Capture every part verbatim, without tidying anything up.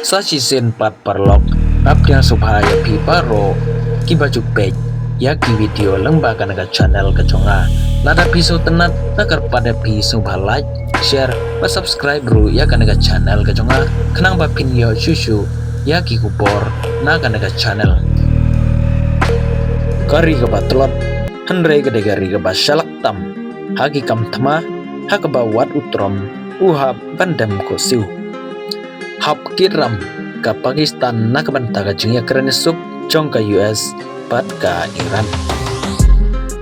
Sa shisien pat paralok, nga pdiang sngewbha ïa phi baroh kiba ju peit ïa ki video lyngba kane ka channel ka jong nga. Lada phi sngewtynnat, nga kyrpad ïa phi sngewbha like, share bad subscribe ruh ïa kane ka channel ka jong nga, khnang ba phin ïoh shuh shuh ïa ki khubor na kane ka channel. Ka ri kaba tlot, hynrei ka dei ka ri kaba shalak tam ha ki kam thma, ha kaba wat u Trump u hap ban dem khohsiew. Hap kit ram ka Pakistan na ka bynta ka jingïakren ïasuk jong ka U S bad ka Iran.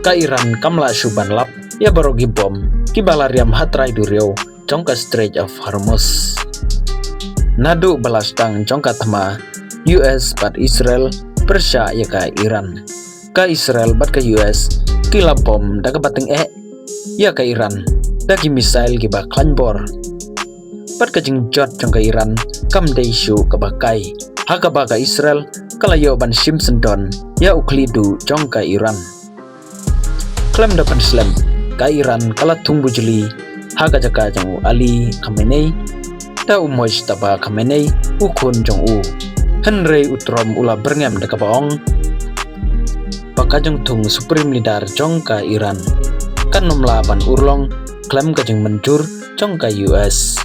Ka Iran kam lah shuh ban lap ïa baroh ki bom kiba la riam ha trai duriaw jong ka Strait of Hormuz. Naduh ba la sdang jong ka thma, U S bad Israel pyrshah ïa ka Iran. Ka Israel bad ka U S ki la bom da kaba tyngeh ïa ka Iran da ki missile kiba khlaiñ bor. Bad ka jingjot jong ka Iran kam dei shuh kaba kai, ha kaba ka Israel ka la ïoh ban shim syndon ïa u khlieh duh jong ka Iran. Khlem da pynslem, ka Iran ka la thung bujli ha ka jaka jong u Ali Khamenei da u Mojtaba Khamenei, u khun jong u. Hynrei u Trump u la byrngem da kaba ong ba ka jingthung Supreme Leader jong ka Iran kan ym lah ban urlong khlem ka jingmynjur jong ka U S.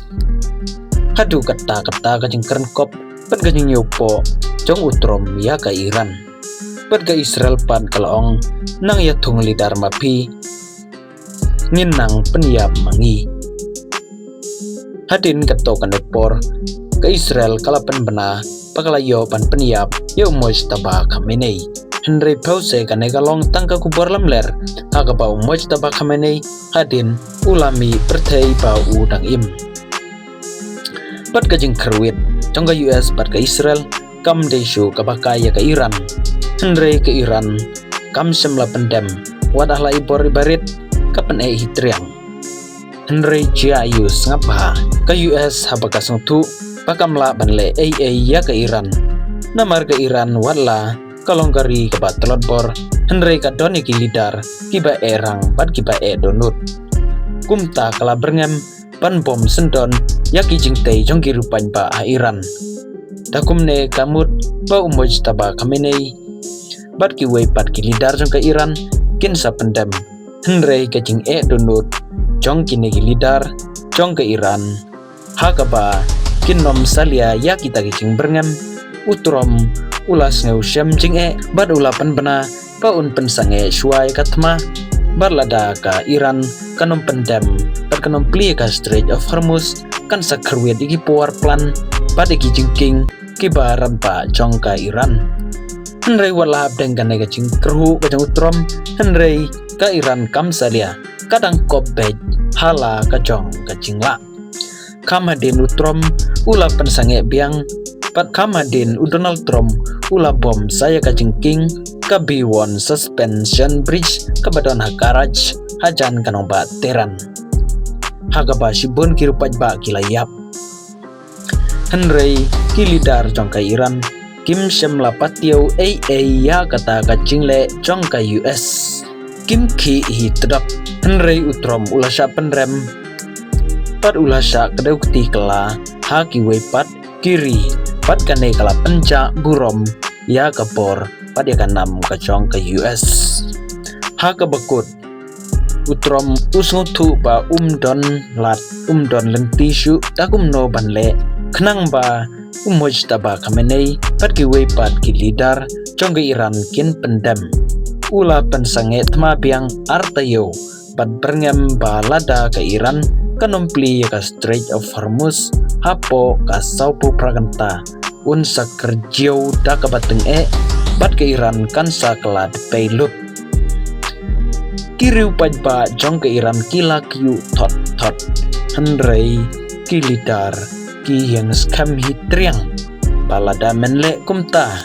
Haduh katta katta ka jingkren kop bad ka jingïohpoh jong u Trump ïa ka Iran. Bad ka Israel pat ka la ong, nang ïathung leader ma phi, ngin nang pynïap ma ngi. Hadien katto katne por, ka Israel ka la pynbna ba ka la ïoh ban pynïap ïa u Mojtaba Khamenei. Hynrei phewse kane ka long tang ka khubor lamler, ha kaba u Mojtaba Khamenei hadien u la mih pyrthei ba u dang im. Bad ka jingkyrwit jong ka U S bad ka Israel kam dei shuh kaba kai ïa ka Iran. Hynrei ka Iran kam shym la pyndem, wat ha la i bor i barit ka pyneh hi triang. Hynrei jia aiu, sngap bha, ka U S haba ka sngewthuh ba kam lah ban leh ei ei ïa ka Iran. Namar ka Iran wat la ka long ka ri kaba tlot bor, hynrei ka don ïa ki leader kiba eh rang bad kiba eh dohnud. Kumta ka la byrngem ban bom syndon ïa ki jingtei jong ki riew paidbah ha Iran. Da kumne ka mut ba u Mojtaba Khamenei bad kiwei pat ki leader jong ka Iran kin sa pyndem. Hynrei ka jingeh dohnud jong kine ki leader jong ka Iran, ha kaba kin ym salia ïa kita ki jingbyrngem, u Trump u la sngewshem jingeh bad u la pynbna ba un pynsangeh shuwa ïa ka thma, bad lada ka Iran kan ym pyndem bad kan ym plie ïa ka Strait of Hormuz, kan sa kyrwit ïa ki power plant bad ïa ki jingkieng kiba rangbah jong ka Iran. Hynrei wat la hapdeng kane ka jingkyrhuh ka jong u Trump, hynrei ka Iran kam salia, ka dang kop beit ha la ka jong ka jinglah. Kham hadien u Trump u la pynsangeh biang, bad kham hadien u Donald Trump u la bom sa ïa ka jingkieng, ka B one Suspension Bridge kaba don ha Karaj, hajan ka nongbah Tehran, ha kaba shibun ki riew paidbah ki la ïap. Hynrei ki leader jong ka Iran kim shym la patiaw ei ei ïa kata ka jingleh jong ka U S. Kim khih hi tdok. Hynrei u Trump u la shah pynrem bad u la shah kdew kti kylla ha kiwei pat ki ri, bad kane ka la pynjah burom ïa ka bor bad ïa ka nam ka jong ka U S. Ha kaba kut, u Trump u sngewthuh ba um don lad, um don lynti shuh da kumno ban leh, khnang ba u Mojtaba Khamenei bad kiwei pat ki leader jong ka Iran kin pyndem. U la pynsangeh thma biang ar taïew bad byrngem ba lada ka Iran kan ym plie ïa ka Strait of Hormuz hapoh ka sawphew phra kynta, un sa kyrjiaw da kaba tyngeh bad ka Iran kan sa kylla dpei lut. Ki riew paidbah jong ka Iran ki la kyiuh thot thot, hynrei ki leader ki ïeng skhem hi triang ba lada men leh kumta,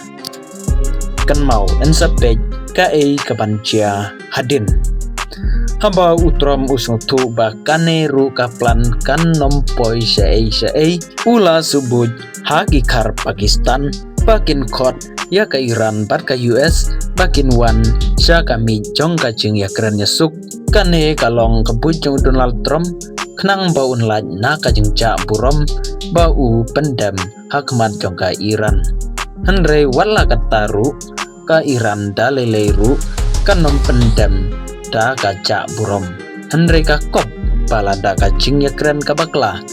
kynmaw yn sa peit kaei kaban jia hadien. Haba u Trump u sngewthuh ba kane ruh ka plan kan ym poi shaei shaei, u la shu buit ha ki khar Pakistan ba kin khot ïa ka Iran bad ka U S ba kin wan sha ka miej jong ka jingïakren ïasuk. Kane ka long ka buit jong u Donald Trump, khnang ba un lait na ka jingjah burom ba u pyndem ha khmat jong ka Iran. Hynrei wat la katta ruh, ka Iran da lei lei ruh kan ym pyndem da ka jah burom. Hynrei ka kop ba lada ka jingïakren ka bakla,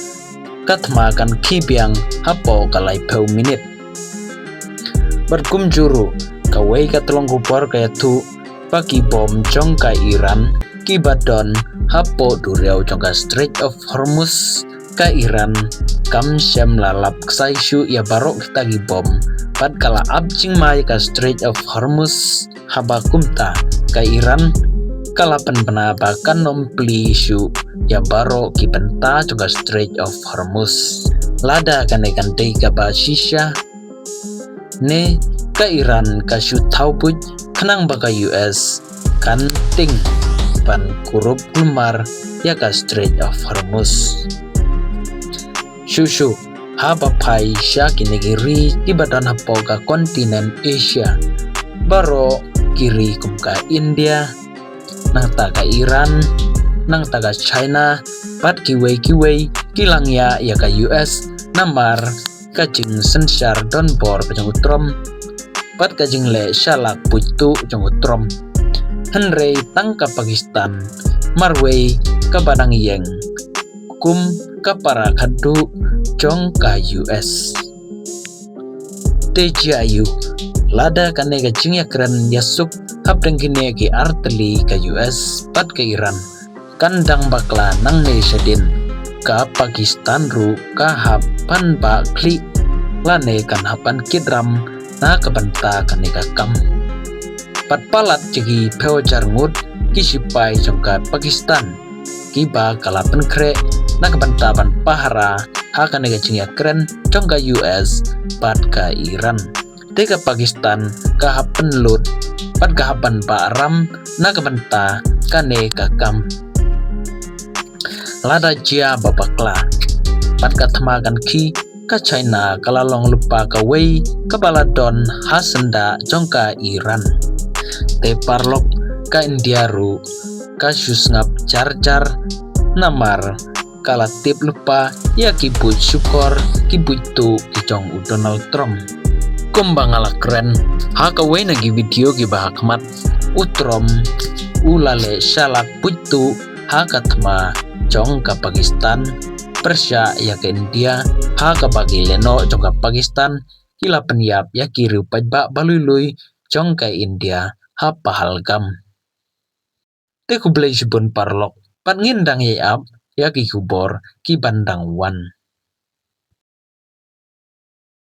ka thma kan khie biang hapoh ka laiphew minit. Bad kumjuh ruh, kawei ka tlong khubor ka ïathuh ba ki bom jong ka Iran kiba don hapoh duriaw jong ka Strait of Hormuz, ka Iran kam shym la lap ksai shuh ïa baroh kita ki bom, bad ka la ap jingma ïa ka Strait of Hormuz. Haba kumta, ka Iran ka la pynbna ba kan ym plie shuh ïa baroh ki bynta jong ka Strait of Hormuz. Lada kane kan dei kaba shisha, ne ka Iran ka shu thaw buit khnang ba ka U S kan tieng ban kurup kulmar ïa ka Strait of Hormuz. Shuh shuh, haba phai sha kine ki ri kiba don hapoh ka continent Asia, baroh ki ri kum ka India, nangta ka Iran, nangta ka China, bad kiwei kiwei ki la ngiah ïa ka U S namar ka jingsynshar donbor ka jong u Trump bad ka jingleh shalak buit tuh jong u Trump. Hynrei tang ka Pakistan marwei kaba dang ïeng kum ka para khadduh jong ka U S. Te jia aïu, lada kane ka jingïakren ïasuk hapdeng kine ki artylli ka U S bad ka Iran kan dang bakla nangne shadien, ka Pakistan ruh ka hap ban bah khlieh lane kan hap ban kit ram na ka bynta kane ka kam. Pat palat jong ki phew hajar ngut ki shipai jong ka Pakistan kiba ka la pynkhreh na ka bynta ban pahara ha kane ka jingïakren jong ka U S bad ka Iran. Te ka Pakistan ka hap pynlut bad ka hap ban bah ram na ka bynta kane ka kam. Lada jia ba bakla bad ka thma kan khie, ka China ka la long lypa kawei kaba la don ha syndah jong ka Iran. Te paralok, ka India ruh ka shu sngap jar jar namar ka la tip lypa ïa ki buit shukor, ki buit tuh ki jong u Donald Trump. Kumba nga la kren ha kawei na ki video kiba ha khmat, u Trump u la leh shalak buit tuh ha ka thma jong ka Pakistan pyrshah ïa ka India, ha kaba ki lehnoh jong ka Pakistan ki la pynïap ïa ki riew paidbah ba lui lui jong ka India ha Pahalgam. Te khublei shibun paralok, pat ngin dang ïai ap ïa ki khubor kiban dang wan.